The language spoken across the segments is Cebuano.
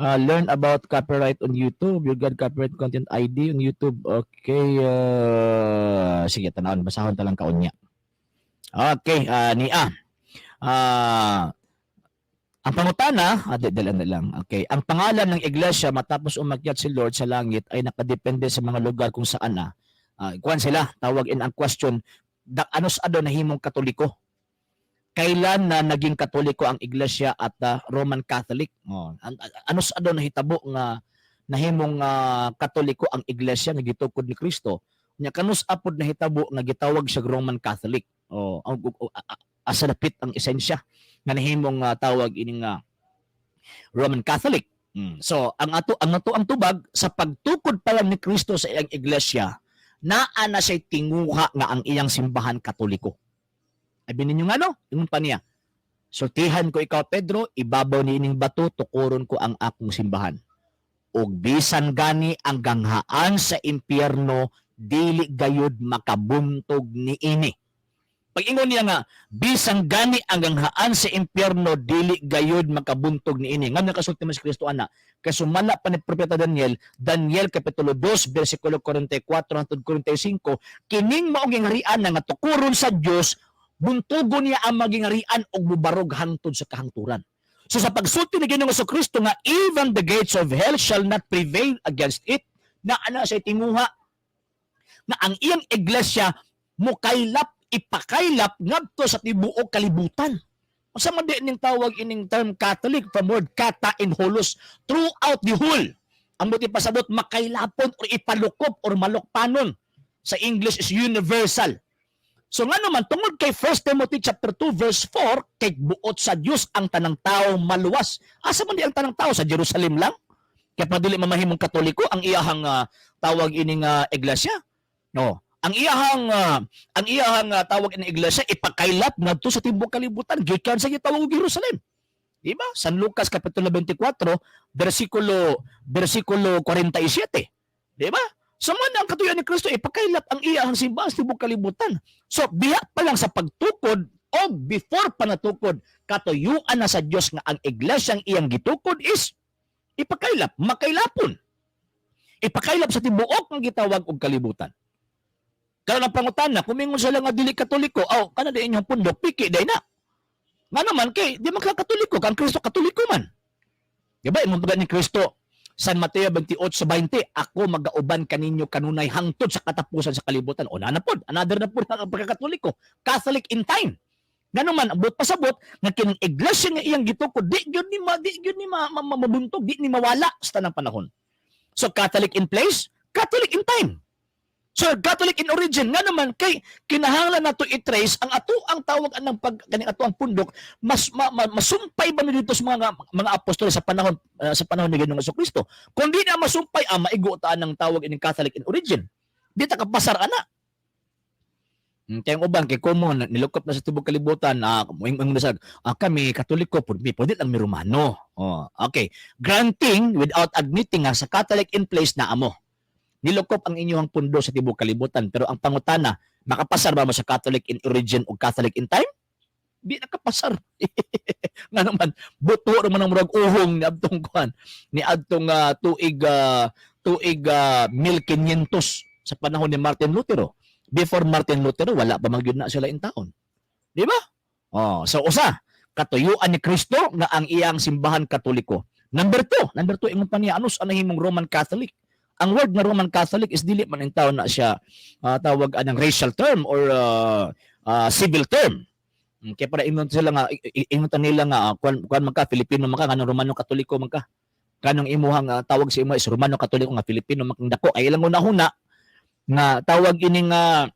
Learn about copyright on YouTube. You got copyright content ID on YouTube. Okay, sige, tanawon, basahon ta lang kaunya. Okay, niya. Ang pangutana, di, dali lang. Okay, ang pangalan ng iglesia matapos umakyat si Lord sa langit ay nakadepende sa mga lugar kung saan na. Kuan sila, tawag in ang question, da, ano sa ado nahimong Katoliko? Kailan na naging Katoliko ang iglesia at Roman Catholic? Oh, ano sa ado nahitabo nga nahimong Katoliko ang iglesia nga gitukod ni Kristo? Nya kanus apod nahitabo nga gitawag siya Roman Catholic? Oh, ang asa dapit ang esensya nga nahimong tawag ining Roman Catholic. So, ang ato ang tubag sa pagtukod pa lang ni Kristo sa iyang iglesia, naa na siya'y tinguha nga ang iyang simbahan Katoliko. Abi ninyo nga no? Ingon pa niya, "Sultihan ko ikaw, Pedro, ibabaw ni ining bato tukuron ko ang akong simbahan. Ug bisan gani ang ganghaan sa impyerno dili gayud makabuntog niini." Pag-ingon niya nga bisan gani ang ganghaan sa impyerno dili gayud makabuntog niini. Nga nakasulti man si Kristo ana? Kay sumala pa ni Propeta Daniel, Daniel kapitulo 2 bersikulo 44 hangtod 45, kining maong gingharian nga tukuron sa Dios, buntugon niya ang maging harian og mubarog hangtod sa kahangturan. So sa pagsulti ni Ginoong Kristo nga even the gates of hell shall not prevail against it, na ana sa tinguha na ang iyang iglesia mukaylap, ipakaylap ngadto sa tibuok kalibutan. Unsa man di ning tawag ining term Catholic? From word kata in holos, throughout the whole. Ang buti pasabot, makaylapon or ipalukop or malukpanon. Sa English is universal. So nga naman, tungod kay 1 Timothy chapter 2 verse 4, kay buot sa Dios ang tanang tao maluwas. Asa man di ang tanang tao? Sa Jerusalem lang? Kaya padili mamahimong Katoliko ang iyahang tawag ining iglesia. No. Ang iyahang tawag ining iglesia ipakaylap ngadto sa tibuok kalibutan gikan sa gitawag og Jerusalem. Di ba? San Lucas kapitulo 24 bersikulo 47. Di ba? So man ang katuyan ni Kristo, ipakaylap ang iyahang simbahan sa tibuok kalibutan. So biya pa lang sa pagtukod o before pa natukod, katuyuan na sa Dios nga ang iglesyang iyang gitukod is ipakaylap, makaylapon. Ipakaylap sa tibuok ng gitawag og kalibutan. Karon ang pangutana, kung mingon sila nga dili Katoliko, aw kana di inyong pundok, piki day na. Nga naman kay di man ka Katoliko, kang Kristo Katoliko man. Di ba imong ni Kristo San Mateo 28:20, "Ako magauban kaninyo kanunay hangtod sa katapusan sa kalibutan." O na pod, another na pod ang pagkakatoliko. Catholic in time. Ngano man, ambot pasabot nga kining iglesia nga iyang gitukod di gyud ni ma, mabuntog, di ni mawala sa tanang panahon. So Catholic in place, Catholic in time. So Catholic in origin, nga naman kay kinahanglan nato i-trace ang ato ang tawag anang pag kaning ato ang pundok mas masumpay ba ni dito sa mga apostol sa panahon ni Ginoong Kristo. Kung di na masumpay, ang maigo ta ng tawag ining Catholic in origin. Di ta kapasar ana. Kaya ang uban kay common nilukop na sa tibok kalibutan, moingon na sa kami Katoliko pud mi pwede lang mi Romano. Oh, okay. Granting without admitting nga sa Catholic in place na amo. Nilukop ang inyong pundo sa tibok kalibutan, pero ang pangutana, makapasar ba mo sa Catholic in origin o Catholic in time? Di nakapasar. Nga naman buto ra man ang murag uhong ni adtong kuan ni adtong tuig 1500 sa panahon ni Martin Lutero. Before Martin Lutero, wala pa man gyud na sila in taon. Di ba? Oh, so usa, katuyuan ni Kristo nga ang iyang simbahan Katoliko. Number two, ingon pa niya, ano sa nahimong Roman Catholic? Ang word nga Roman Catholic is dili man in taon na siya tawag anang racial term or civil term. Kaya para ingon sila nga ingon ta nila nga kuan kuan man ka, Filipino man ka, nganong Romano Katoliko man ka? Kanong imuhang tawag sa imo is Romano Katoliko nga Filipino man kang dako? Ay ilang una-huna nga tawag ini nga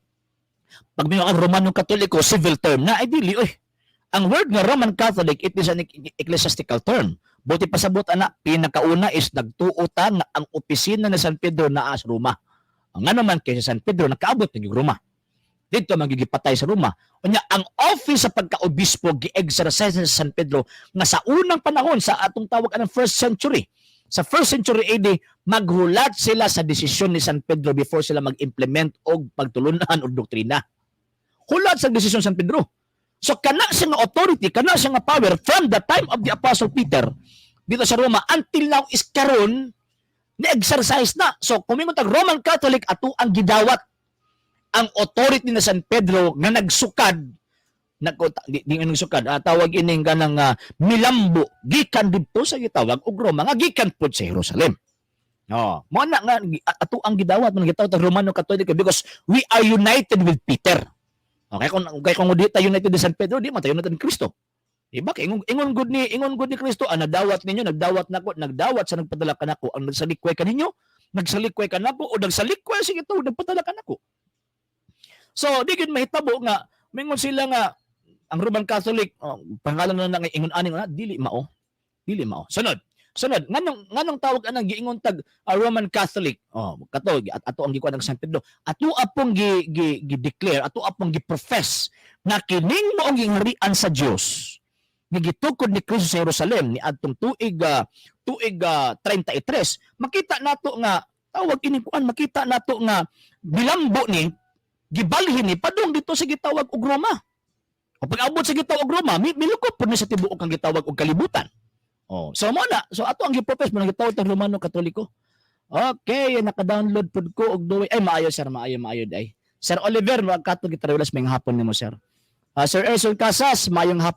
pag mingon ang Romano Katoliko, civil term na, ay dili oy. Ang word nga Roman Catholic, it is an ecclesiastical term. Buti pasabot ana, pinakauna is nagtuo ta nga ang opisina ni San Pedro naa sa Roma. Ang nga naman kay si San Pedro nakaabot ng Roma. Dito magigipatay sa Roma. Unya ang office sa pagkaobispo gi-exercise sa San Pedro nga sa unang panahon sa atong tawag anang first century. Sa first century AD, maghulat sila sa desisyon ni San Pedro before sila mag-implement og pagtulunan o doktrina. Hulat sa desisyon San Pedro. So kana siya nga authority, kana siya nga power from the time of the Apostle Peter. dito sa Roma until now is karon ni-exercise na. So kung mingon tag Roman Catholic, ato ang gidawat ang authority na San Pedro nga nagsukad, nag di, di nga nagsukad, tawag ining kanang milambo gikan didto sa gitawag og Roma nga gikan pud sa Jerusalem. Oh, mo na nga ato ang gidawat man gitawag tag Romano Catholic because we are united with Peter. Okay, kung di tayo united ni San Pedro, di man tayo united ni Kristo. Di ba? Kay ingon gud ni Kristo, ang nagdawat ninyo, nagdawat nako, nagdawat sa nagpadala kanako. Ang nagsalikway kaninyo, nagsalikway kanako, o nagsalikway sa gitawag nagpadala kanako. So, di gid mahitabo nga mingon sila nga ang Roman Catholic, oh, pangalan na nga ingon ani nga dili mao. Dili mao. Sunod. Sunod, nganong tawag anang giingon tag Roman Catholic? Oh, kato at ato ang gikuan ng San Pedro. Ato apong gi, gi, gi declare, ato apong gi profess nga kining maong gingharian sa Dios nga gitukod ni Kristo sa Jerusalem ni adtong tuig 33. Makita nato nga tawag ini kuan, makita nato nga bilambo ni, gibalhin ni padung dito sa gitawag og Roma. O pag abot sa gitawag og Roma, milukop pud ni sa tibuok ang gitawag og kalibutan. Oh, so mo na. So ato ang gi-profess mo gitawag tag Romano Katoliko. Okay, naka-download pud ko og duway. Ay, maayo, sir, maayo, maayo day. Sir Oliver, magkatog gitarulas, may hapon nimo, sir. Sir Erson Casas, maayong hapon.